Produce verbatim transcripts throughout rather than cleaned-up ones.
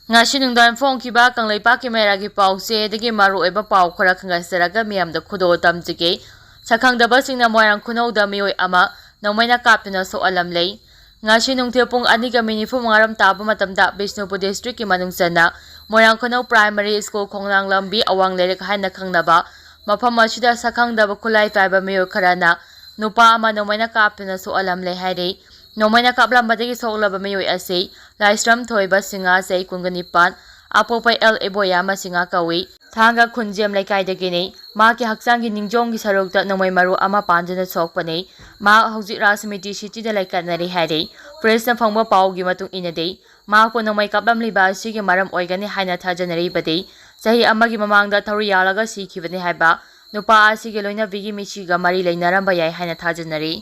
ꯉꯁꯤ ꯅꯨꯡꯗꯥꯡ ꯐꯣꯡꯈꯤꯕ ꯀꯪꯂꯩꯄꯥꯛꯀꯤ ꯃꯩꯔꯥꯒꯤ ꯄꯥꯎꯆꯦꯗꯒꯤ ꯃꯔꯨꯑꯣꯏꯕ ꯄꯥꯎ ꯈꯔ ꯈꯪꯒꯠꯆꯔꯒ ꯃꯤꯌꯥꯝꯗ ꯈꯨꯗꯣꯜ ꯇꯝꯖꯒꯦ꯫ ꯁꯛꯈꯪꯗꯕꯁꯤꯡꯅ ꯃꯣꯏꯔꯥꯡ ꯈꯨꯅꯧꯗ ꯃꯤꯑꯣꯏ ꯑꯃ ꯅꯣꯡꯃꯩꯅ ꯀꯥꯞꯇꯨꯅ ꯁꯣꯛꯍꯜꯂꯝꯂꯦ꯫ ꯉꯁꯤ ꯅꯨꯡꯊꯤꯜ ꯄꯨꯡ ꯑꯅꯤꯒ ꯃꯤꯅꯤꯠ ꯅꯤꯐꯨ ꯃꯉꯥꯔꯣꯝ ꯇꯥꯕ ꯃꯇꯝꯗ ꯕꯤꯁꯅꯨꯄꯨꯔ ꯗꯤꯁꯇ꯭ꯔꯤꯛꯀꯤ ꯃꯅꯨꯡ ꯆꯟꯅ ꯃꯣꯏꯔꯥꯡ ꯈꯨꯅꯧ ꯄ꯭ꯔꯥꯏꯃꯥꯔꯤ ꯁ꯭ꯀꯨꯜ ꯈꯣꯡꯅꯥꯡ ꯂꯝꯕꯤ ꯑꯋꯥꯡ ꯂꯩꯔꯛ ꯍꯥꯏꯅ ꯈꯪꯅꯕ ꯃꯐꯝ ꯑꯁꯤꯗ ꯁꯛꯈꯪꯗꯕ ꯈꯨꯠꯂꯥꯏ ꯄꯥꯏꯕ ꯃꯤꯑꯣꯏ ꯈꯔꯅ ꯅꯨꯄꯥ ꯑꯃ ꯅꯣꯡꯃꯩꯅ ꯀꯥꯞꯇꯨꯅ ꯁꯣꯛꯍꯜꯂꯝꯂꯦ ꯍꯥꯏꯔꯤ꯫ ꯅꯣꯡꯃꯩꯅ ꯀꯥꯞꯂꯝꯕꯗꯒꯤ ꯁꯣꯛꯂꯕ ꯃꯤꯑꯣꯏ ꯑꯁꯤ ꯂꯥꯏꯁ꯭ꯔꯝ ꯊꯣꯏꯕ ꯁꯤꯡꯍ, ꯆꯍꯤ ꯀꯨꯟꯒ ꯅꯤꯄꯥꯟ, ꯑꯄꯣꯛꯄ ꯑꯦꯜ ꯏꯕꯣꯌꯥꯃ ꯁꯤꯡꯍ ꯀꯧꯏ꯫ ꯊꯥꯡꯒ ꯈꯨꯟꯖꯦꯝ ꯂꯩꯀꯥꯏꯗꯒꯤꯅꯤ꯫ ꯃꯍꯥꯛꯀꯤ ꯍꯛꯆꯥꯡꯒꯤ ꯅꯤꯡꯖꯣꯝꯒꯤ ꯁꯔꯨꯛꯇ ꯅꯣꯡꯃꯩ ꯃꯔꯨ ꯑꯃ ꯄꯥꯟꯗꯨꯅ ꯁꯣꯛꯄꯅꯤ꯫ ꯃꯍꯥꯛ ꯍꯧꯖꯤꯛ ꯔꯥꯖꯃꯤꯇꯤ ꯁꯤꯇꯤꯗ ꯂꯩꯀꯠꯅꯔꯤ ꯍꯥꯏꯔꯤ꯫ ꯄ꯭ꯔꯦꯁꯅ ꯐꯪꯕ ꯄꯥꯎꯒꯤ ꯃꯇꯨꯡ ꯏꯟꯅꯗꯤ, ꯃꯍꯥꯛꯄꯨ ꯅꯣꯡꯃꯩ ꯀꯥꯞꯂꯝꯂꯤꯕ ꯑꯁꯤꯒꯤ ꯃꯔꯝ ꯑꯣꯏꯒꯅꯤ ꯍꯥꯏꯅ ꯊꯥꯖꯅꯔꯤꯕꯗꯤ, ꯆꯍꯤ ꯑꯃꯒꯤ ꯃꯃꯥꯡꯗ ꯊꯧꯔꯤ ꯌꯥꯜꯂꯒ ꯁꯤꯈꯤꯕꯅꯤ ꯍꯥꯏꯕ ꯅꯨꯄꯥ ꯑꯁꯤꯒꯤ ꯂꯣꯏꯅꯕꯤꯒꯤ ꯃꯤꯁꯤꯒ ꯃꯔꯤ ꯂꯩꯅꯔꯝꯕ ꯌꯥꯏ ꯍꯥꯏꯅ ꯊꯥꯖꯅꯔꯤ꯫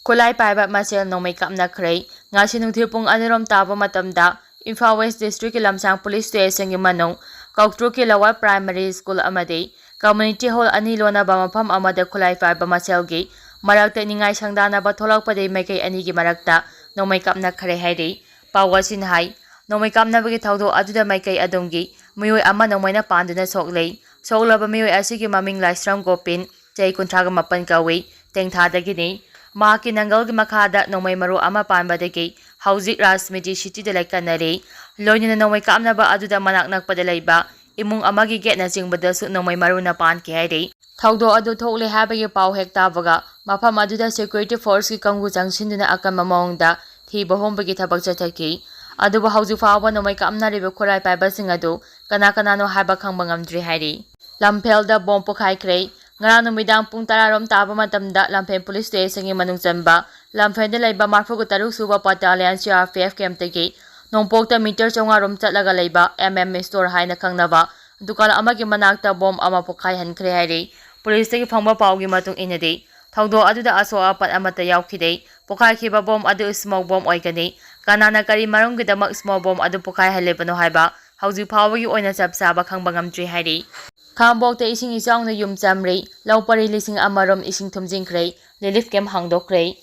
ꯈꯨꯠꯂꯥꯏ ꯄꯥꯏꯕ ꯃꯁꯦꯜ ꯅꯣꯡꯃꯩ ꯀꯥꯞꯅꯈ꯭ꯔꯦ꯫ ꯉꯁꯤ ꯅꯨꯡꯊꯤꯜ ꯄꯨꯡ ꯑꯅꯤꯔꯣꯝ ꯇꯥꯕ ꯃꯇꯝꯗ ꯏꯝꯐꯥꯜ ꯋꯦꯁ ꯗꯤꯁꯇ꯭ꯔꯤꯛꯀꯤ ꯂꯝꯁꯥꯡ ꯄꯨꯂꯤꯁ ꯁ꯭ꯇꯦꯁꯟꯒꯤ ꯃꯅꯨꯡ ꯀꯧꯇ꯭ꯔꯨꯛꯀꯤ ꯂꯋꯥꯔ ꯄ꯭ꯔꯥꯏꯃꯥꯔꯤ ꯁ꯭ꯀꯨꯜ ꯑꯃꯗꯤ ꯀꯝꯃ꯭ꯌꯨꯅꯤꯇꯤ ꯍꯣꯜ ꯑꯅꯤ ꯂꯣꯟꯅꯕ ꯃꯐꯝ ꯑꯃꯗ ꯈꯨꯠꯂꯥꯏ ꯄꯥꯏꯕ ꯃꯁꯦꯜꯒꯤ ꯃꯔꯛꯇ ꯅꯤꯡꯉꯥꯏ ꯁꯪꯗꯥꯅꯕ ꯊꯣꯛꯂꯛꯄꯗꯒꯤ ꯃꯥꯏꯀꯩ ꯑꯅꯤꯒꯤ ꯃꯔꯛꯇ ꯅꯣꯡꯃꯩ ꯀꯥꯞꯅꯈ꯭ꯔꯦ ꯍꯥꯏꯔꯤ꯫ ꯄꯥꯎ ꯑꯁꯤꯅ ꯍꯥꯏ, ꯅꯣꯡꯃꯩ ꯀꯥꯞꯅꯕꯒꯤ ꯊꯧꯗꯣꯛ ꯑꯗꯨꯗ ꯃꯥꯏꯀꯩ ꯑꯗꯨꯝꯒꯤ ꯃꯤꯑꯣꯏ ꯑꯃ ꯅꯣꯡꯃꯩꯅ ꯄꯥꯟꯗꯨꯅ ꯁꯣꯛꯂꯦ꯫ ꯁꯣꯛꯂꯕ ꯃꯤꯑꯣꯏ ꯑꯁꯤꯒꯤ ꯃꯃꯤꯡ ꯂꯥꯏꯁ꯭ꯔꯝ ꯒꯣꯄꯤꯟ, ꯆꯍꯤ ꯀꯨꯟꯊ꯭ꯔꯥꯒ ꯃꯥꯄꯟ ꯀꯧꯏ, ꯇꯦꯡꯊꯥꯗꯒꯤꯅꯤ꯫ ꯃꯍꯥꯛꯀꯤ ꯅꯪꯒꯜꯒꯤ ꯃꯈꯥꯗ ꯅꯣꯡꯃꯩ ꯃꯔꯨ ꯑꯃ ꯄꯥꯟꯕꯗꯒꯤ ꯍꯧꯖꯤꯛ ꯔꯥꯖꯃꯤꯇꯤ ꯁꯤꯇꯤꯗ ꯂꯩꯀꯠꯅꯔꯤ꯫ ꯂꯣꯏꯅꯅ ꯅꯣꯡꯃꯩ ꯀꯥꯞꯅꯕ ꯑꯗꯨꯗ ꯃꯅꯥꯛ ꯅꯛꯄꯗ ꯂꯩꯕ ꯏꯃꯨꯡ ꯑꯃꯒꯤ ꯒꯦꯠꯅꯆꯤꯡꯕꯗꯁꯨ ꯅꯣꯡꯃꯩ ꯃꯔꯨꯅ ꯄꯥꯟꯈꯤ ꯍꯥꯏꯔꯤ꯫ ꯊꯧꯗꯣꯛ ꯑꯗꯨ ꯊꯣꯛꯂꯦ ꯍꯥꯏꯕꯒꯤ ꯄꯥꯎ ꯍꯦꯛ ꯇꯥꯕꯒ ꯃꯐꯝ ꯑꯗꯨꯗ ꯁꯦꯀ꯭ꯌꯨꯔꯤꯇꯤ ꯐꯣꯔꯁꯀꯤ ꯀꯥꯡꯕꯨ ꯆꯪꯁꯤꯟꯗꯨꯅ ꯑꯀꯟꯕ ꯃꯑꯣꯡꯗ ꯊꯤꯕ ꯍꯨꯝꯕꯒꯤ ꯊꯕꯛ ꯆꯠꯊꯈꯤ꯫ ꯑꯗꯨꯕꯨ ꯍꯧꯖꯤꯛ ꯐꯥꯎꯕ ꯅꯣꯡꯃꯩ ꯀꯥꯞꯅꯔꯤꯕ ꯈꯨꯠꯂꯥꯏ ꯄꯥꯏꯕꯁꯤꯡ ꯑꯗꯨ ꯀꯅꯥ ꯀꯅꯥꯅꯣ ꯍꯥꯏꯕ ꯈꯪꯕ ꯉꯝꯗ꯭ꯔꯤ ꯍꯥꯏꯔꯤ꯫ ꯂꯝꯐꯦꯜꯗ ꯕꯣꯝ ꯄꯣꯈꯥꯏꯈ꯭ꯔꯦ꯫ ꯉꯔꯥꯡ ꯅꯨꯃꯤꯗꯥꯡ ꯄꯨꯡ ꯇꯔꯥꯔꯣꯝ ꯇꯥꯕ ꯃꯇꯝꯗ ꯂꯝꯐꯦꯜ ꯄꯨꯂꯤꯁ ꯁ꯭ꯇꯦꯁꯟꯒꯤ ꯃꯅꯨꯡ ꯆꯟꯕ ꯂꯝꯐꯦꯜꯗ ꯂꯩꯕ ꯃꯔꯤꯐꯨ ꯇꯔꯨꯛ ꯁꯨꯕ battalion C R P F ꯀꯦꯝꯞꯇꯒꯤ ꯅꯣꯡꯄꯣꯛꯇ ꯃꯤꯇꯔ ꯆꯥꯝꯃꯉꯥ ꯔꯣꯝ ꯆꯠꯂꯒ ꯂꯩꯕ ꯑꯦꯝ ꯑꯦꯝ ꯁ꯭ꯇꯣꯔ ꯍꯥꯏꯅ ꯈꯪꯅꯕ ꯗꯨꯀꯥꯟ ꯑꯃꯒꯤ ꯃꯅꯥꯛꯇ ꯕꯣꯝ ꯑꯃ ꯄꯣꯈꯥꯏꯍꯟꯈ꯭ꯔꯦ ꯍꯥꯏꯔꯤ꯫ ꯄꯨꯂꯤꯁꯇꯒꯤ ꯐꯪꯕ ꯄꯥꯎꯒꯤ ꯃꯇꯨꯡ ꯏꯟꯅꯗꯤ, ꯊꯧꯗꯣꯛ ꯑꯗꯨꯗ ꯑꯁꯣꯛ ꯑꯄꯟ ꯑꯃꯠꯇ ꯌꯥꯎꯈꯤꯗꯦ꯫ ꯄꯣꯈꯥꯏꯈꯤꯕ ꯕꯣꯝ ꯑꯗꯨ ꯁ꯭ꯃꯣꯛ ꯕꯣꯝ ꯑꯣꯏꯒꯅꯤ꯫ ꯀꯅꯥꯅ ꯀꯔꯤ ꯃꯔꯝꯒꯤꯗꯃꯛ ꯁ꯭ꯃꯣꯛ ꯕꯣꯝ ꯑꯗꯨ ꯄꯣꯈꯥꯏꯍꯜꯂꯤꯕꯅꯣ ꯍꯥꯏꯕ ꯍꯧꯖꯤꯛ ꯐꯥꯎꯕꯒꯤ ꯑꯣꯏꯅ ꯆꯞ ꯆꯥꯕ ꯈꯪꯕ ꯉꯝꯗ꯭ꯔꯤ ꯍꯥꯏꯔꯤ꯫ ꯈꯥꯡꯕꯣꯛꯇ ꯏꯁꯤꯡ ꯏꯆꯥꯎꯅ ꯌꯨꯝ ꯆꯝꯔꯤ, ꯂꯧ ꯄꯔꯤ ꯂꯤꯁꯤꯡ ꯑꯃꯔꯣꯝ ꯏꯁꯤꯡ ꯊꯨꯝꯖꯤꯟꯈ꯭ꯔꯦ, ꯔꯤꯂꯤꯐ ꯀꯦꯝꯞ ꯍꯥꯡꯗꯣꯛꯈ꯭ꯔꯦ꯫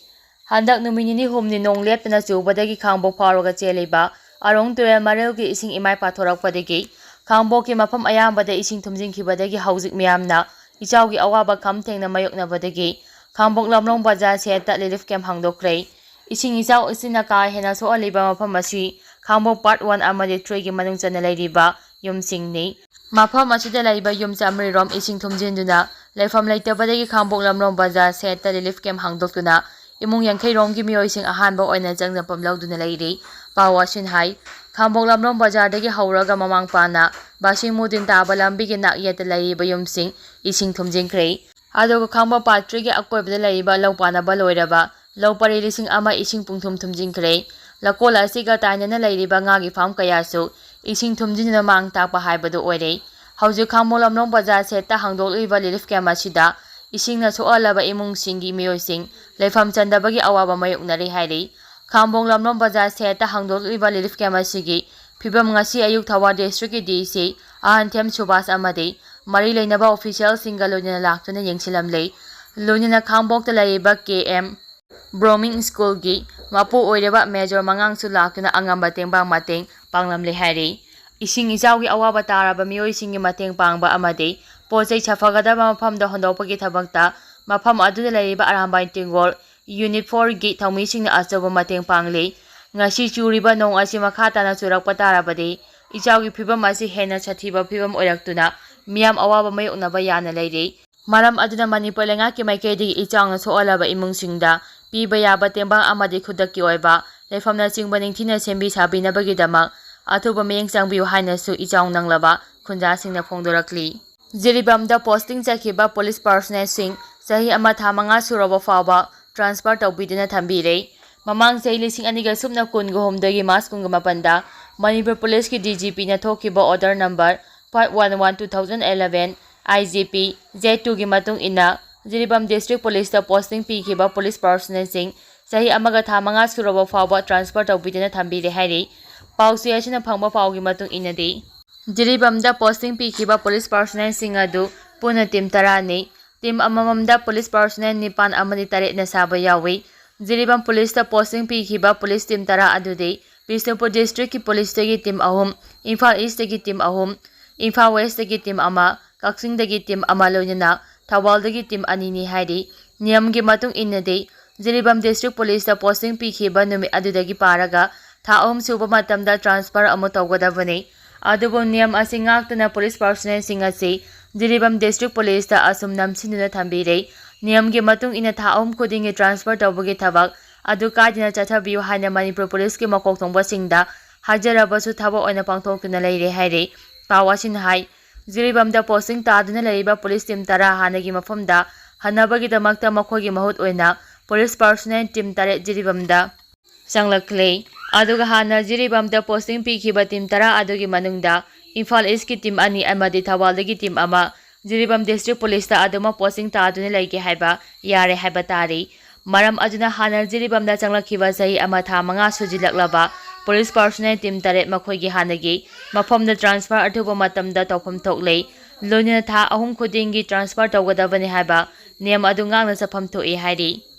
ꯍꯟꯗꯛ ꯅꯨꯃꯤꯠ ꯅꯤꯅꯤ ꯍꯨꯝꯅꯤ ꯅꯣꯡ ꯂꯦꯞꯇꯅ ꯆꯨꯕꯗꯒꯤ ꯈꯥꯡꯕꯣꯛ ꯐꯥꯎꯔꯒ ꯆꯦꯜꯂꯤꯕ ꯑꯔꯣꯡ ꯇꯨꯔꯦꯜ ꯃꯔꯤꯜꯒꯤ ꯏꯁꯤꯡ ꯏꯃꯥꯏ ꯄꯥꯊꯣꯔꯛꯄꯗꯒꯤ ꯈꯥꯡꯕꯣꯛꯀꯤ ꯃꯐꯝ ꯑꯌꯥꯝꯕꯗ ꯏꯁꯤꯡ ꯊꯨꯝꯖꯤꯟꯈꯤꯕꯗꯒꯤ ꯍꯧꯖꯤꯛ ꯃꯤꯌꯥꯝꯅ ꯏꯆꯥꯎꯒꯤ ꯑꯋꯥꯕ ꯈꯝ ꯊꯦꯡꯅ ꯃꯥꯌꯣꯛꯅꯕꯗꯒꯤ ꯈꯥꯡꯕꯣꯛ ꯂꯝꯂꯣꯡ ꯕꯖꯥꯔ ꯁꯦꯠꯇ ꯔꯤꯂꯤꯐ ꯀꯦꯝ ꯍꯥꯡꯗꯣꯛꯈ꯭ꯔꯦ꯫ ꯏꯁꯤꯡ ꯏꯆꯥꯎ ꯑꯁꯤꯅ ꯀꯥ ꯍꯦꯟꯅ ꯁꯣꯛꯍꯜꯂꯤꯕ ꯃꯐꯝ ꯑꯁꯤ ꯈꯥꯡꯕꯣꯛ ꯄꯥꯔꯠ ꯋꯥꯟ ꯑꯃꯗꯤ ꯊ꯭ꯔꯤꯒꯤ ꯃꯅꯨꯡ ꯆꯟꯅ ꯂꯩꯔꯤꯕ ꯌꯨꯝꯁꯤꯡꯅꯤ꯫ ꯃꯐꯝ ꯑꯁꯤꯗ ꯂꯩꯕ ꯌꯨꯝ ꯆꯥꯃꯔꯤꯔꯣꯝ ꯏꯁꯤꯡ ꯊꯨꯝꯖꯤꯟꯗꯨꯅ ꯂꯩꯐꯝ ꯂꯩꯇꯕꯗꯒꯤ ꯈꯥꯡꯕꯣꯛ ꯂꯝꯂꯣꯡ ꯕꯖꯥꯔ ꯁꯦꯠꯇ ꯔꯤꯂꯤꯐ ꯀꯦꯝ ꯍꯥꯡꯗꯣꯛꯇꯨꯅ ꯏꯃꯨꯡ ꯌꯥꯡꯈꯩ ꯔꯣꯝꯒꯤ ꯃꯤꯑꯣꯏꯁꯤꯡ ꯑꯍꯥꯟꯕ ꯑꯣꯏꯅ ꯆꯪꯖꯐꯝ ꯂꯧꯗꯨꯅ ꯂꯩꯔꯤ꯫ ꯄꯥꯎ ꯑꯁꯤꯅ ꯍꯥꯏ, ꯈꯥꯡꯕꯣꯛ ꯂꯝꯂꯣꯡ ꯕꯖꯥꯔꯗꯒꯤ ꯍꯧꯔꯒ ꯃꯃꯥꯡꯄꯥꯅ ꯕꯥꯁꯤꯡ ꯃꯨꯗꯤꯟ ꯇꯥꯕ ꯂꯝꯕꯤꯒꯤ ꯅꯥꯛ ꯌꯦꯠꯇ ꯂꯩꯔꯤꯕ ꯌꯨꯝꯁꯤꯡ ꯏꯁꯤꯡ ꯊꯨꯝꯖꯤꯟꯈ꯭ꯔꯦ꯫ ꯑꯗꯨꯒ ꯈꯥꯡꯕꯣꯛ ꯄꯥꯔꯠ ꯊ꯭ꯔꯤꯒꯤ ꯑꯀꯣꯏꯕꯗ ꯂꯩꯔꯤꯕ ꯂꯧ ꯄꯥꯅꯕ ꯂꯣꯏꯔꯕ ꯂꯧ ꯄꯔꯤ ꯂꯤꯁꯤꯡ ꯑꯃ ꯏꯁꯤꯡ ꯄꯨꯡꯊꯨꯝ ꯊꯨꯝꯖꯤꯟꯈ꯭ꯔꯦ꯫ ꯂꯀꯣꯜ ꯑꯁꯤꯒ ꯇꯥꯏꯅꯅ ꯂꯩꯔꯤꯕ ꯉꯥꯒꯤ ꯐꯥꯔꯝ ꯀꯌꯥꯁꯨ ꯏꯁꯤꯡ ꯊꯨꯝꯖꯤꯟꯗꯨꯅ ꯃꯥꯡ ꯇꯥꯛꯄ ꯍꯥꯏꯕꯗꯨ ꯑꯣꯏꯔꯦ꯫ ꯍꯧꯖꯤꯛ ꯈꯥꯡꯕꯣꯛ ꯂꯝꯂꯣꯡ ꯕꯖꯥꯔ ꯁꯦꯠꯇ ꯍꯥꯡꯗꯣꯛꯂꯤꯕ ꯔꯤꯂꯤꯐ ꯀꯦꯝ ꯑꯁꯤꯗ ꯏꯁꯤꯡꯅ ꯁꯣꯛꯍꯜꯂꯕ ꯏꯃꯨꯡꯁꯤꯡꯒꯤ ꯃꯤꯑꯣꯏꯁꯤꯡ ꯂꯩꯐꯝ ꯆꯟꯗꯕꯒꯤ ꯑꯋꯥꯕ ꯃꯥꯌꯣꯛꯅꯔꯤ ꯍꯥꯏꯔꯤ꯫ ꯈꯥꯡꯕꯣꯛ ꯂꯝꯂꯣꯡ ꯕꯖꯥꯔ ꯁꯦꯠꯇ ꯍꯥꯡꯗꯣꯛꯂꯤꯕ ꯔꯤꯂꯤꯐ ꯀꯦꯝ ꯑꯁꯤꯒꯤ ꯐꯤꯕꯝ ꯉꯁꯤ ꯑꯌꯨꯛ ꯊꯧꯕꯥꯜ ꯗꯤꯁꯇ꯭ꯔꯤꯛꯀꯤ ꯗꯤ ꯁꯤ ꯑꯍꯟꯊꯦꯝ ꯁꯨꯕꯥꯁ ꯑꯃꯗꯤ ꯃꯔꯤ ꯂꯩꯅꯕ ꯑꯣꯐꯤꯁꯤꯌꯦꯜꯁꯤꯡꯒ ꯂꯣꯏꯅꯅ ꯂꯥꯛꯇꯨꯅ ꯌꯦꯡꯁꯤꯜꯂꯝꯂꯦ꯫ ꯂꯣꯏꯅꯅ ꯈꯥꯡꯕꯣꯛꯇ ꯂꯩꯔꯤꯕ ꯀꯦ ꯑꯦꯝ ꯕ꯭ꯔꯣꯃꯤꯡ ꯁ꯭ꯀꯨꯜꯒꯤ ꯃꯄꯨ ꯑꯣꯏꯔꯤꯕ ꯃꯦꯖꯣꯔ ꯃꯉꯥꯡꯁꯨ ꯂꯥꯛꯇꯨꯅ ꯑꯉꯝꯕ ꯇꯦꯡꯕꯥꯡ ꯃꯇꯦꯡ ꯄꯥꯡꯂꯝꯂꯦ ꯍꯥꯏꯔꯤ꯫ ꯏꯁꯤꯡ ꯏꯆꯥꯎꯒꯤ ꯑꯋꯥꯕ ꯇꯥꯔꯕ ꯃꯤꯑꯣꯏꯁꯤꯡꯒꯤ ꯃꯇꯦꯡ ꯄꯥꯡꯕ ꯑꯃꯗꯤ ꯄꯣꯠ ꯆꯩ ꯁꯥꯐꯒꯗꯕ ꯃꯐꯝꯗ ꯍꯣꯟꯗꯣꯛꯄꯒꯤ ꯊꯕꯛꯇ ꯃꯐꯝ ꯑꯗꯨꯗ ꯂꯩꯔꯤꯕ ꯑꯔꯥꯝꯕꯥꯏ ꯇꯦꯡꯒꯣꯜ ꯌꯨꯅꯤꯠ ꯐꯣꯔꯒꯤ ꯊꯧꯃꯤꯁꯤꯡꯅ ꯑꯆꯧꯕ ꯃꯇꯦꯡ ꯄꯥꯡꯂꯤ꯫ ꯉꯁꯤ ꯆꯨꯔꯤꯕ ꯅꯣꯡ ꯑꯁꯤ ꯃꯈꯥ ꯇꯥꯅ ꯆꯨꯔꯛꯄ ꯇꯥꯔꯕꯗꯤ ꯏꯆꯥꯎꯒꯤ ꯐꯤꯕꯝ ꯑꯁꯤ ꯍꯦꯟꯅ ꯁꯥꯊꯤꯕ ꯐꯤꯕꯝ ꯑꯣꯏꯔꯛꯇꯨꯅ ꯃꯤꯌꯥꯝ ꯑꯋꯥꯕ ꯃꯥꯌꯣꯛꯅꯕ ꯌꯥꯅ ꯂꯩꯔꯤ꯫ ꯃꯔꯝ ꯑꯗꯨꯅ ꯃꯅꯤꯄꯨꯔ ꯂꯩꯉꯥꯛꯀꯤ ꯃꯥꯏꯀꯩꯗꯒꯤ ꯏꯆꯥꯎꯅ ꯁꯣꯛꯍꯜꯂꯕ ꯏꯃꯨꯡꯁꯤꯡꯗ ꯄꯤꯕ ꯌꯥꯕ ꯇꯦꯡꯕꯥꯡ ꯑꯃꯗꯤ ꯈꯨꯗꯛꯀꯤ ꯑꯣꯏꯕ ꯂꯩꯐꯝꯅꯆꯤꯡꯕ ꯅꯤꯡꯊꯤꯅ ꯁꯦꯝꯕꯤ ꯁꯥꯕꯤꯅꯕꯒꯤꯗꯃꯛ ꯑꯊꯨꯕ ꯃꯤꯠꯌꯦꯡ ꯆꯪꯕꯤꯌꯨ ꯍꯥꯏꯅꯁꯨ ꯏꯆꯥꯎ ꯅꯪꯂꯕ ꯈꯨꯟꯖꯥꯁꯤꯡꯅ ꯐꯣꯡꯗꯣꯔꯛꯂꯤ꯫ ꯖꯤꯔꯤꯕꯥꯝꯗ ꯄꯣꯁꯇꯤꯡ ꯆꯠꯈꯤꯕ ꯄꯨꯂꯤꯁ ꯄꯥꯔꯁꯣꯅꯦꯜꯁꯤꯡ ꯆꯍꯤ ꯑꯃ ꯊꯥ ꯃꯉꯥ ꯁꯨꯔꯕ ꯐꯥꯎꯕ ꯇ꯭ꯔꯥꯟꯁꯐꯔ ꯇꯧꯕꯤꯗꯨꯅ ꯊꯝꯕꯤꯔꯦ꯫ ꯃꯃꯥꯡ ꯆꯍꯤ ꯂꯤꯁꯤꯡ ꯑꯅꯤꯒ ꯁꯨꯞꯅ ꯀꯨꯟꯒ ꯍꯨꯝꯗꯣꯏꯒꯤ ꯃꯥꯔꯆ ꯀꯨꯟꯒ ꯃꯥꯄꯟꯗ ꯃꯅꯤꯄꯨꯔ ꯄꯨꯂꯤꯁꯀꯤ ꯗꯤ ꯖꯤ ꯄꯤꯅ ꯊꯣꯛꯈꯤꯕ order number five one one two thousand eleven, I G P, Z two ꯒꯤ ꯃꯇꯨꯡ ꯏꯟꯅ ꯖꯤꯔꯤꯕꯥꯝ ꯗꯤꯁꯇ꯭ꯔꯤꯛ ꯄꯨꯂꯤꯁꯇ ꯄꯣꯁꯇꯤꯡ ꯄꯤꯈꯤꯕ ꯄꯨꯂꯤꯁ ꯄꯥꯔꯁꯣꯅꯦꯜꯁꯤꯡ ꯆꯍꯤ ꯑꯃꯒ ꯊꯥ ꯃꯉꯥ ꯁꯨꯔꯕ ꯐꯥꯎꯕ ꯇ꯭ꯔꯥꯟꯁꯐꯔ ꯇꯧꯕꯤꯗꯨꯅ ꯊꯝꯕꯤꯔꯦ ꯍꯥꯏꯔꯤ꯫ ꯄꯥꯎꯆꯦ ꯑꯁꯤꯅ ꯐꯪꯕ ꯄꯥꯎꯒꯤ ꯃꯇꯨꯡ ꯏꯟꯅꯗꯤ, ꯖꯤꯔꯤꯕꯥꯝꯗ ꯄꯣꯁꯇꯤꯡ ꯄꯤꯈꯤꯕ ꯄꯨꯂꯤꯁ ꯄꯥꯔꯁꯣꯅꯦꯜꯁꯤꯡ ꯑꯗꯨ ꯄꯨꯟꯅ ꯇꯤꯝ ꯇꯔꯥꯅꯤ꯫ ꯇꯤꯝ ꯑꯃꯃꯝꯗ ꯄꯨꯂꯤꯁ ꯄꯥꯔꯁꯣꯅꯦꯜ ꯅꯤꯄꯥꯟ ꯑꯃꯗꯤ ꯇꯔꯦꯠꯅ ꯁꯥꯕ ꯌꯥꯎꯏ꯫ ꯖꯤꯔꯤꯕꯥꯝ ꯄꯨꯂꯤꯁꯇ ꯄꯣꯁꯇꯤꯡ ꯄꯤꯈꯤꯕ ꯄꯨꯂꯤꯁ ꯇꯤꯝ ꯇꯔꯥ ꯑꯗꯨꯗꯤ ꯕꯤꯁꯅꯨꯄꯨꯔ ꯗꯤꯁꯇ꯭ꯔꯤꯛꯀꯤ ꯄꯨꯂꯤꯁꯇꯒꯤ ꯇꯤꯝ ꯑꯍꯨꯝ, ꯏꯝꯐꯥꯜ ꯏꯁꯇꯒꯤ ꯇꯤꯝ ꯑꯍꯨꯝ, ꯏꯝꯐꯥꯜ ꯋꯦꯁꯇꯒꯤ ꯇꯤꯝ ꯑꯃ, ꯀꯛꯆꯤꯡꯗꯒꯤ ꯇꯤꯝ ꯑꯃ, ꯂꯣꯏꯅꯅ ꯊꯧꯕꯥꯜꯗꯒꯤ ꯇꯤꯝ ꯑꯅꯤꯅꯤ ꯍꯥꯏꯔꯤ꯫ ꯅꯤꯌꯝꯒꯤ ꯃꯇꯨꯡ ꯏꯟꯅꯗꯤ, ꯖꯤꯔꯤꯕꯥꯝ ꯗꯤꯁꯇ꯭ꯔꯤꯛ ꯄꯨꯂꯤꯁꯇ ꯄꯣꯁꯇꯤꯡ ꯄꯤꯈꯤꯕ ꯅꯨꯃꯤꯠ ꯑꯗꯨꯗꯒꯤ ꯄꯥꯔꯒ ꯊꯥ ꯑꯍꯨꯝ ꯁꯨꯕ ꯃꯇꯝꯗ ꯇ꯭ꯔꯥꯟꯁꯐꯔ ꯑꯃꯨꯛ ꯇꯧꯒꯗꯕꯅꯤ꯫ ꯑꯗꯨꯕꯨ ꯅꯤꯌꯝ ꯑꯁꯤ ꯉꯥꯛꯇꯅ ꯄꯨꯂꯤꯁ ꯄꯥꯔꯁꯣꯅꯦꯜꯁꯤꯡ ꯑꯁꯤ ꯖꯤꯔꯤꯕꯥꯝ ꯗꯤꯁꯇ꯭ꯔꯤꯛ ꯄꯨꯂꯤꯁꯇ ꯑꯁꯨꯝ ꯅꯝꯁꯤꯟꯗꯨꯅ ꯊꯝꯕꯤꯔꯦ꯫ ꯅꯤꯌꯝꯒꯤ ꯃꯇꯨꯡ ꯏꯟꯅ ꯊꯥ ꯑꯍꯨꯝ ꯈꯨꯗꯤꯡꯒꯤ ꯇ꯭ꯔꯥꯟꯁꯐꯔ ꯇꯧꯕꯒꯤ ꯊꯕꯛ ꯑꯗꯨ ꯀꯥꯏꯗꯅ ꯆꯠꯊꯕꯤꯌꯨ ꯍꯥꯏꯅ ꯃꯅꯤꯄꯨꯔ ꯄꯨꯂꯤꯁꯀꯤ ꯃꯀꯣꯛ ꯊꯣꯡꯕꯁꯤꯡꯗ ꯍꯥꯏꯖꯔꯕꯁꯨ ꯊꯕꯛ ꯑꯣꯏꯅ ꯄꯥꯡꯊꯣꯛꯇꯨꯅ ꯂꯩꯔꯦ ꯍꯥꯏꯔꯤ꯫ ꯄꯥꯎ ꯑꯁꯤꯅ ꯍꯥꯏ, ꯖꯤꯔꯤꯕꯥꯝꯗ ꯄꯣꯁꯇꯤꯡ ꯇꯥꯗꯨꯅ ꯂꯩꯔꯤꯕ ꯄꯨꯂꯤꯁ ꯇꯤꯝ ꯇꯔꯥ ꯍꯥꯟꯅꯒꯤ ꯃꯐꯝꯗ ꯍꯟꯅꯕꯒꯤꯗꯃꯛꯇ ꯃꯈꯣꯏꯒꯤ ꯃꯍꯨꯠ ꯑꯣꯏꯅ ꯄꯨꯂꯤꯁ ꯄꯥꯔꯁꯣꯅꯦꯜ ꯇꯤꯝ ꯇꯔꯦꯠ ꯖꯤꯔꯤꯕꯥꯝꯗ ꯆꯪꯂꯛꯂꯦ꯫ ꯑꯗꯨꯒ ꯍꯥꯟꯅ ꯖꯤꯔꯤꯕꯥꯝꯗ ꯄꯣꯁꯇꯤꯡ ꯄꯤꯈꯤꯕ ꯇꯤꯝ ꯇꯔꯥ ꯑꯗꯨꯒꯤ ꯃꯅꯨꯡꯗ ꯏꯝꯐꯥꯜ ꯏꯁꯀꯤ ꯇꯤꯝ ꯑꯅꯤ ꯑꯃꯗꯤ ꯊꯧꯕꯥꯜꯗꯒꯤ ꯇꯤꯝ ꯑꯃ ꯖꯤꯔꯤꯕꯥꯝ ꯗꯤꯁꯇ꯭ꯔꯤꯛ ꯄꯨꯂꯤꯁꯇ ꯑꯗꯨꯃꯛ ꯄꯣꯁꯇꯤꯡ ꯇꯥꯗꯨꯅ ꯂꯩꯒꯦ ꯍꯥꯏꯕ ꯌꯥꯔꯦ ꯍꯥꯏꯕ ꯇꯥꯔꯤ꯫ ꯃꯔꯝ ꯑꯗꯨꯅ ꯍꯥꯟꯅ ꯖꯤꯔꯤꯕꯥꯝꯗ ꯆꯪꯂꯛꯈꯤꯕ ꯆꯍꯤ ꯑꯃ ꯊꯥ ꯃꯉꯥ ꯁꯨꯖꯤꯜꯂꯛꯂꯕ ꯄꯨꯂꯤꯁ ꯄꯥꯔꯁꯣꯅꯦꯜ ꯇꯤꯝ ꯇꯔꯦꯠ ꯃꯈꯣꯏꯒꯤ ꯍꯥꯟꯅꯒꯤ ꯃꯐꯝꯗ ꯇ꯭ꯔꯥꯟꯁꯐꯔ ꯑꯊꯨꯕ ꯃꯇꯝꯗ ꯇꯧꯐꯝ ꯊꯣꯛꯂꯦ꯫ ꯂꯣꯏꯅꯅ ꯊꯥ ꯑꯍꯨꯝ ꯈꯨꯗꯤꯡꯒꯤ ꯇ꯭ꯔꯥꯟꯁꯐꯔ ꯇꯧꯒꯗꯕꯅꯤ ꯍꯥꯏꯕ ꯅꯤꯌꯝ ꯑꯗꯨ ꯉꯥꯛꯅ ꯆꯠꯐꯝ ꯊꯣꯛꯏ ꯍꯥꯏꯔꯤ꯫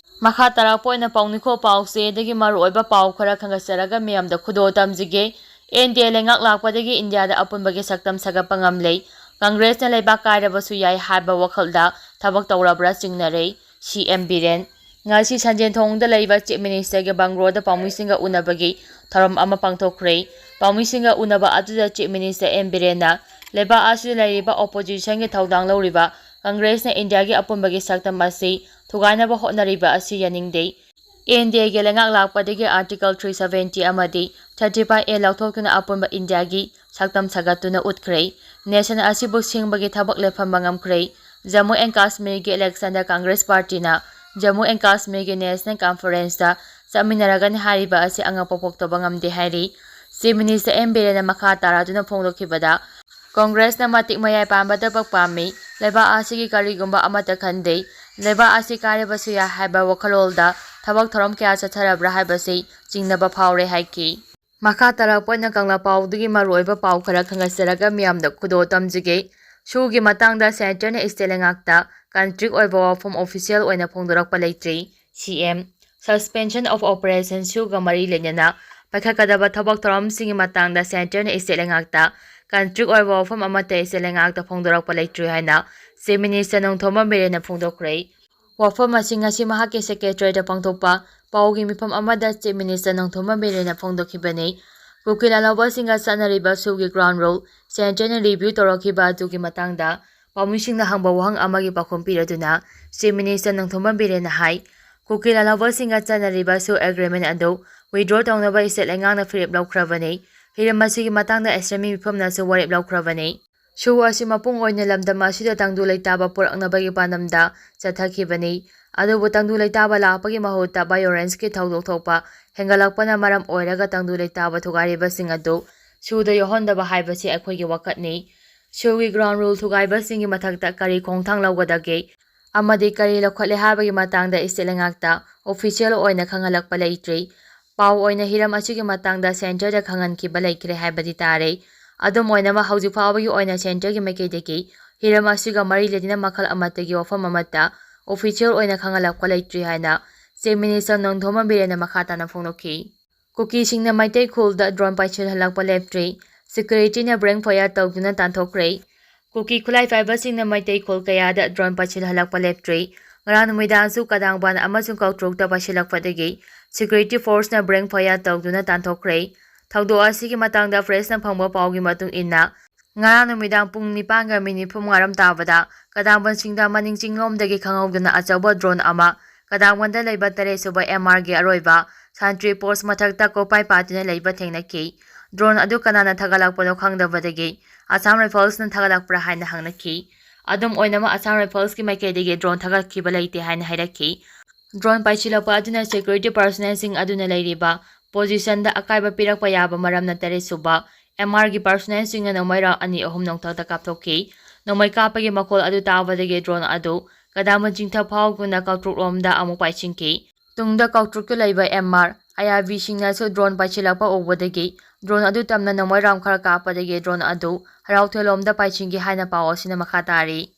ꯃꯈꯥ ꯇꯥꯔꯛꯄ ꯑꯣꯏꯅ ꯄꯥꯎꯅꯤꯈꯣ ꯄꯥꯎꯆꯦꯗꯒꯤ ꯃꯔꯨꯑꯣꯏꯕ ꯄꯥꯎ ꯈꯔ ꯈꯪꯒꯠꯆꯔꯒ ꯃꯤꯌꯥꯝꯗ ꯈꯨꯗꯣꯜ ꯇꯝꯖꯒꯦ꯫ ꯑꯦꯟ ꯗꯤ ꯑꯦ ꯂꯩꯉꯥꯛ ꯂꯥꯛꯄꯗꯒꯤ ꯏꯟꯗꯤꯌꯥꯗ ꯑꯄꯨꯟꯕꯒꯤ ꯁꯛꯇꯝ ꯁꯥꯒꯠꯄ ꯉꯝꯂꯦ꯫ ꯀꯪꯒ꯭ꯔꯦꯁꯅ ꯂꯩꯕꯥꯛ ꯀꯥꯏꯔꯕꯁꯨ ꯌꯥꯏ ꯍꯥꯏꯕ ꯋꯥꯈꯜꯗ ꯊꯕꯛ ꯇꯧꯔꯕ꯭ꯔꯥ ꯆꯤꯡꯅꯔꯦ꯫ ꯁꯤ ꯑꯦꯝ ꯕꯤꯔꯦꯟ꯫ ꯉꯁꯤ ꯁꯟꯖꯦꯟꯊꯣꯡꯗ ꯂꯩꯕ ꯆꯤꯐ ꯃꯤꯅꯤꯁꯇꯔꯒꯤ ꯕꯪꯒ꯭ꯂꯣꯗ ꯄꯥꯎꯃꯤꯁꯤꯡꯒ ꯎꯅꯕꯒꯤ ꯊꯧꯔꯝ ꯑꯃ ꯄꯥꯡꯊꯣꯛꯈ꯭ꯔꯦ꯫ ꯄꯥꯎꯃꯤꯁꯤꯡꯒ ꯎꯅꯕ ꯑꯗꯨꯗ ꯆꯤꯐ ꯃꯤꯅꯤꯁꯇꯔ ꯑꯦꯝ ꯕꯤꯔꯦꯟꯅ ꯂꯩꯕꯥꯛ ꯑꯁꯤꯗ ꯂꯩꯔꯤꯕ ꯑꯣꯄꯣꯖꯤꯁꯟꯒꯤ ꯊꯧꯗꯥꯡ ꯂꯧꯔꯤꯕ ꯀꯪꯒ꯭ꯔꯦꯁꯅ ꯏꯟꯗꯤꯌꯥꯒꯤ ꯑꯄꯨꯟꯕꯒꯤ ꯁꯛꯇꯝ ꯑꯁꯤ ꯊꯨꯒꯥꯏꯅꯕ ꯍꯣꯠꯅꯔꯤꯕ ꯑꯁꯤ ꯌꯥꯅꯤꯡꯗꯦ꯫ ꯑꯦꯟ ꯗꯤ ꯑꯦꯒꯤ ꯂꯩꯉꯥꯛ ꯂꯥꯛꯄꯗꯒꯤ ꯑꯥꯔꯇꯤꯀꯜ ꯊ꯭ꯔꯤ ꯁꯚꯦꯟꯇꯤ ꯑꯃꯗꯤ ꯊꯥꯔꯇꯤ ꯐꯥꯏꯚ ꯑꯦ ꯂꯧꯊꯣꯛꯇꯨꯅ ꯑꯄꯨꯟꯕ ꯏꯟꯗꯤꯌꯥꯒꯤ ꯁꯛꯇꯝ ꯁꯥꯒꯠꯇꯨꯅ ꯎꯠꯈ꯭ꯔꯦ꯫ ꯅꯦꯁꯟ ꯑꯁꯤꯕꯨ ꯁꯤꯡꯕꯒꯤ ꯊꯕꯛ ꯂꯦꯞꯍꯟꯕ ꯉꯝꯈ꯭ꯔꯦ꯫ ꯖꯝꯃꯨ ꯑꯦꯟ ꯀꯥꯁꯃꯤꯔꯒꯤ ꯏꯂꯦꯛꯁꯟꯗ ꯀꯪꯒ꯭ꯔꯦꯁ ꯄꯥꯔꯇꯤꯅ ꯖꯝꯃꯨ ꯑꯦꯟ ꯀꯥꯁꯃꯤꯔꯒꯤ ꯅꯦꯁꯅꯦꯜ ꯀꯟꯐꯔꯦꯟꯁꯇ ꯆꯠꯃꯤꯟꯅꯔꯒꯅꯤ ꯍꯥꯏꯔꯤꯕ ꯑꯁꯤ ꯑꯉꯛꯄ ꯄꯣꯛꯇꯕ ꯉꯝꯗꯦ ꯍꯥꯏꯔꯤ꯫ ꯆꯤꯐ ꯃꯤꯅꯤꯁꯇꯔ ꯑꯦꯝ ꯕꯤꯔꯦꯟꯅ ꯃꯈꯥ ꯇꯥꯔꯗꯨꯅ ꯐꯣꯡꯗꯣꯛꯈꯤꯕꯗ, ꯀꯪꯒ꯭ꯔꯦꯁꯅ ꯃꯇꯤꯛ ꯃꯌꯥꯏ ꯄꯥꯟꯕ ꯊꯕꯛ ꯄꯥꯝꯃꯤ꯫ ꯂꯩꯕꯥꯛ ꯑꯁꯤꯒꯤ ꯀꯔꯤꯒꯨꯝꯕ ꯑꯃꯠꯇ ꯈꯟꯗꯦ꯫ ꯂꯩꯕꯥꯛ ꯑꯁꯤ ꯀꯥꯏꯔꯕꯁꯨ ꯌꯥꯏ ꯍꯥꯏꯕ ꯋꯥꯈꯜꯂꯣꯟꯗ ꯊꯕꯛ ꯊꯧꯔꯝ ꯀꯌꯥ ꯆꯠꯊꯔꯕ꯭ꯔꯥ ꯍꯥꯏꯕꯁꯤ ꯆꯤꯡꯅꯕ ꯐꯥꯎꯔꯦ ꯍꯥꯏꯈꯤ꯫ ꯃꯈꯥ ꯇꯥꯔꯛꯄ ꯑꯣꯏꯅ ꯀꯪꯂꯥ ꯄꯥꯎꯗꯒꯤ ꯃꯔꯨꯑꯣꯏꯕ ꯄꯥꯎ ꯈꯔ ꯈꯪꯒꯠꯆꯔꯒ ꯃꯤꯌꯥꯝꯗ ꯈꯨꯗꯣꯜ ꯇꯝꯖꯒꯦ꯫ ꯁꯨꯒꯤ ꯃꯇꯥꯡꯗ ꯁꯦꯟꯇꯔꯅ ꯏꯁꯇꯦꯠ ꯂꯩꯉꯥꯛꯇ ꯀꯟꯇ꯭ꯔꯤꯛ ꯑꯣꯏꯕ ꯋꯥꯐꯝ ꯑꯣꯐꯤꯁꯤꯌꯦꯜ ꯑꯣꯏꯅ ꯐꯣꯡꯗꯣꯔꯛꯄ ꯂꯩꯇ꯭ꯔꯤ꯫ ꯁꯤ ꯑꯦꯝ꯫ Suspension of Operation ꯁꯨꯒ ꯃꯔꯤ ꯂꯩꯅꯅ ꯄꯥꯏꯈꯠꯀꯗꯕ ꯊꯕꯛ ꯊꯧꯔꯝꯁꯤꯡꯒꯤ ꯃꯇꯥꯡꯗ centreꯅ state ꯂꯩꯉꯥꯛꯇ contract ꯑꯣꯏꯕ ꯋꯥꯐꯝ ꯑꯃꯠꯇ state ꯂꯩꯉꯥꯛꯇ ꯐꯣꯡꯗꯣꯔꯛꯄ ꯂꯩꯇ꯭ꯔꯤ ꯍꯥꯏꯅ Chief Minister ꯅꯣꯡꯊꯣꯝꯕꯝ ꯕꯤꯔꯦꯟꯅ ꯐꯣꯡꯗꯣꯛꯈ꯭ꯔꯦ꯫ ꯋꯥꯐꯝ ꯑꯁꯤ ꯉꯁꯤ ꯃꯍꯥꯛꯀꯤ secretariatꯇ ꯄꯥꯡꯊꯣꯛꯄ ꯄꯥꯎꯒꯤ ꯃꯤꯐꯝ ꯑꯃꯗ Chief Minister ꯅꯣꯡꯊꯣꯝꯕꯝ ꯕꯤꯔꯦꯟꯅ ꯐꯣꯡꯗꯣꯛꯈꯤꯕꯅꯤ꯫ ꯀꯨꯀꯤ ꯂꯥꯜꯍꯧꯕꯁꯤꯡꯒ ꯆꯠꯅꯔꯤꯕ SoOꯒꯤ ground rule centreꯅ review ꯇꯧꯔꯛꯈꯤꯕ ꯑꯗꯨꯒꯤ ꯃꯇꯥꯡꯗ ꯄꯥꯎꯃꯤꯁꯤꯡꯅ ꯍꯪꯕ ꯋꯥꯍꯪ ꯑꯃꯒꯤ ꯄꯥꯎꯈꯨꯝ ꯄꯤꯔꯗꯨꯅ Chief Minister ꯅꯣꯡꯊꯣꯝꯕꯝ ꯕꯤꯔꯦꯟꯅ ꯍꯥꯏ, ꯀꯨꯀꯤ ꯂꯥꯜꯍꯧꯕꯁꯤꯡꯒ ꯆꯠꯅꯔꯤꯕ SoO agreement ꯑꯗꯨ withdraw ꯇꯧꯅꯕ state ꯂꯩꯉꯥꯛꯅ ꯐꯤꯔꯦꯞ ꯂꯧꯈ꯭ꯔꯕꯅꯤ꯫ ꯍꯤꯔꯝ ꯑꯁꯤꯒꯤ ꯃꯇꯥꯡꯗ assembly ꯃꯤꯐꯝꯅꯁꯨ ꯋꯥꯔꯦꯞ ꯂꯧꯈ꯭ꯔꯕꯅꯤ꯫ SoO ꯑꯁꯤ ꯃꯄꯨꯡ ꯑꯣꯏꯅ ꯂꯝꯗꯝ ꯑꯁꯤꯗ ꯇꯪꯗꯨ ꯂꯩꯇꯥꯕ ꯄꯨꯔꯛꯅꯕꯒꯤ ꯄꯥꯟꯗꯝꯗ ꯆꯠꯊꯈꯤꯕꯅꯤ꯫ ꯑꯗꯨꯕꯨ ꯇꯪꯗꯨ ꯂꯩꯇꯥꯕ ꯂꯥꯛꯄꯒꯤ ꯃꯍꯨꯠꯇ violenceꯀꯤ ꯊꯧꯗꯣꯛ ꯊꯣꯛꯄ ꯍꯦꯟꯒꯠꯂꯛꯄꯅ ꯃꯔꯝ ꯑꯣꯏꯔꯒ ꯇꯪꯗꯨ ꯂꯩꯇꯥꯕ ꯊꯨꯒꯥꯏꯔꯤꯕꯁꯤꯡ ꯑꯗꯨ SoOꯗ ꯌꯥꯎꯍꯟꯗꯕ ꯍꯥꯏꯕꯁꯤ ꯑꯩꯈꯣꯏꯒꯤ ꯋꯥꯀꯠꯅꯤ꯫ SoOꯒꯤ ground rule ꯊꯨꯒꯥꯏꯕꯁꯤꯡꯒꯤ ꯃꯊꯛꯇ ꯀꯔꯤ ꯈꯣꯡꯊꯥꯡ ꯂꯧꯒꯗꯒꯦ ꯑꯃꯗꯤ ꯀꯔꯤ ꯂꯧꯈꯠꯂꯦ ꯍꯥꯏꯕꯒꯤ ꯃꯇꯥꯡꯗ state ꯂꯩꯉꯥꯛꯇ official ꯑꯣꯏꯅ ꯈꯪꯍꯜꯂꯛꯄ ꯂꯩꯇ꯭ꯔꯤ꯫ ꯄꯥꯎ ꯑꯣꯏꯅ ꯍꯤꯔꯝ ꯑꯁꯤꯒꯤ ꯃꯇꯥꯡꯗ centreꯗ ꯈꯪꯍꯟꯈꯤꯕ ꯂꯩꯈ꯭ꯔꯦ ꯍꯥꯏꯕꯗꯤ ꯇꯥꯔꯦ꯫ ꯑꯗꯨꯝ ꯑꯣꯏꯅꯃꯛ, ꯍꯧꯖꯤꯛ ꯐꯥꯎꯕꯒꯤ ꯑꯣꯏꯅ centreꯒꯤ ꯃꯥꯏꯀꯩꯗꯒꯤ ꯍꯤꯔꯝ ꯑꯁꯤꯒ ꯃꯔꯤ ꯂꯩꯅꯅ ꯃꯈꯜ ꯑꯃꯠꯇꯒꯤ ꯋꯥꯐꯝ ꯑꯃꯠꯇ official ꯑꯣꯏꯅ ꯈꯪꯍꯜꯂꯛꯄ ꯂꯩꯇ꯭ꯔꯤ ꯍꯥꯏꯅ Chief Minister ꯅꯣꯡꯊꯣꯝꯕꯝ ꯕꯤꯔꯦꯟꯅ ꯃꯈꯥ ꯇꯥꯅ ꯐꯣꯡꯗꯣꯛꯈꯤ꯫ ꯀꯨꯀꯤꯁꯤꯡꯅ ꯃꯩꯇꯩ ꯈꯨꯜꯗ drone ꯄꯥꯏꯁꯤꯜꯍꯜꯂꯛꯄ ꯂꯦꯞꯇ꯭ꯔꯤ꯫ Securityꯅ blank fire ꯇꯧꯗꯨꯅ ꯇꯥꯟꯊꯣꯛꯈ꯭ꯔꯦ꯫ ꯀꯨꯀꯤ ꯈꯨꯠꯂꯥꯏ ꯄꯥꯏꯕꯁꯤꯡꯅ ꯃꯩꯇꯩ ꯈꯨꯜ ꯀꯌꯥꯗ drone ꯄꯥꯏꯁꯤꯜꯍꯜꯂꯛꯄ ꯂꯦꯞꯇ꯭ꯔꯤ꯫ ꯉꯔꯥꯡ ꯅꯨꯃꯤꯗꯥꯡꯁꯨ ꯀꯗꯥꯡꯕꯟ ꯑꯃꯁꯨꯡ ꯀꯥꯎꯇ꯭ꯔꯨꯛꯇ ꯄꯥꯏꯁꯤꯜꯂꯛꯄꯗꯒꯤ security forceꯅ blank fire ꯇꯧꯗꯨꯅ ꯇꯥꯟꯊꯣꯛꯈ꯭ꯔꯦ꯫ ꯊꯧꯗꯣꯛ ꯑꯁꯤꯒꯤ ꯃꯇꯥꯡꯗ pressꯅ ꯐꯪꯕ ꯄꯥꯎꯒꯤ ꯃꯇꯨꯡ ꯏꯟꯅ, ꯉꯔꯥꯡ ꯅꯨꯃꯤꯗꯥꯡ ꯄꯨꯡ ꯅꯤꯄꯥꯟꯒ minute ꯅꯤꯐꯨꯃꯉꯥꯔꯣꯝ ꯇꯥꯕꯗ ꯀꯗꯥꯡꯕꯟꯁꯤꯡꯗ ꯃꯅꯤꯡ ꯆꯤꯡꯂꯣꯝꯗꯒꯤ ꯈꯪꯍꯧꯗꯅ ꯑꯆꯧꯕ drone ꯑꯃ ꯀꯗꯥꯡꯕꯟꯗ ꯂꯩꯕ ꯇꯔꯦꯠ ꯁꯨꯕ MRꯒꯤ ꯑꯔꯣꯏꯕ sentry post ꯃꯊꯛꯇ ꯀꯣꯄꯥꯏ ꯄꯥꯠꯇꯨꯅ ꯂꯩꯕ ꯊꯦꯡꯅꯈꯤ꯫ Drone ꯑꯗꯨ ꯀꯅꯥꯅ ꯊꯥꯒꯠꯂꯛꯄꯅꯣ ꯈꯪꯗꯕꯗꯒꯤ Assam Riflesꯅ ꯊꯥꯒꯠꯂꯛꯄ꯭ꯔꯥ ꯍꯥꯏꯅ ꯍꯪꯅꯈꯤ꯫ ꯑꯗꯨꯝ ꯑꯣꯏꯅꯃꯛ, Assam Riflesꯀꯤ ꯃꯥꯏꯀꯩꯗꯒꯤ drone ꯊꯥꯒꯠꯈꯤꯕ ꯂꯩꯇꯦ ꯍꯥꯏꯅ ꯍꯥꯏꯔꯛꯈꯤ꯫ Drone ꯄꯥꯏꯁꯤꯜꯂꯛꯄ ꯑꯗꯨꯅ security personnelꯁꯤꯡ ꯑꯗꯨꯅ ꯂꯩꯔꯤꯕ positionꯗ ꯑꯀꯥꯏꯕ ꯄꯤꯔꯛꯄ ꯌꯥꯕ ꯃꯔꯝꯅ ꯇꯔꯦꯠ ꯁꯨꯕ MRꯒꯤ personnelꯁꯤꯡꯅ ꯅꯣꯡꯃꯩ round ꯑꯅꯤ ꯑꯍꯨꯝ ꯅꯣꯡꯊꯛꯇ ꯀꯥꯞꯊꯣꯛꯈꯤ꯫ ꯅꯣꯡꯃꯩ ꯀꯥꯞꯄꯒꯤ ꯃꯈꯣꯜ ꯑꯗꯨ ꯇꯥꯕꯗꯒꯤ drone ꯑꯗꯨ ꯀꯗꯥꯡꯕꯟ ꯆꯤꯡꯊꯛ ꯐꯥꯎꯗꯨꯅ ꯀꯥꯎꯇ꯭ꯔꯨꯛꯂꯣꯝꯗ ꯑꯃꯨꯛ ꯄꯥꯏꯁꯤꯟꯈꯤ꯫ ꯇꯨꯡꯗ ꯀꯥꯎꯇ꯭ꯔꯨꯛꯇ ꯂꯩꯕ MR ꯑꯌꯥꯕꯤꯁꯤꯡꯅꯁꯨ drone ꯄꯥꯏꯁꯤꯜꯂꯛꯄ ꯎꯕꯗꯒꯤ drone ꯑꯗꯨ ꯇꯝꯅ ꯅꯣꯡꯃꯩ round ꯈꯔ ꯀꯥꯞꯄꯗꯒꯤ drone ꯑꯗꯨ ꯍꯔꯥꯎꯊꯣꯏꯂꯣꯝꯗ ꯄꯥꯏꯁꯤꯟꯈꯤ ꯍꯥꯏꯅ ꯄꯥꯎ ꯑꯁꯤꯅ ꯃꯈꯥ ꯇꯥꯔꯤ꯫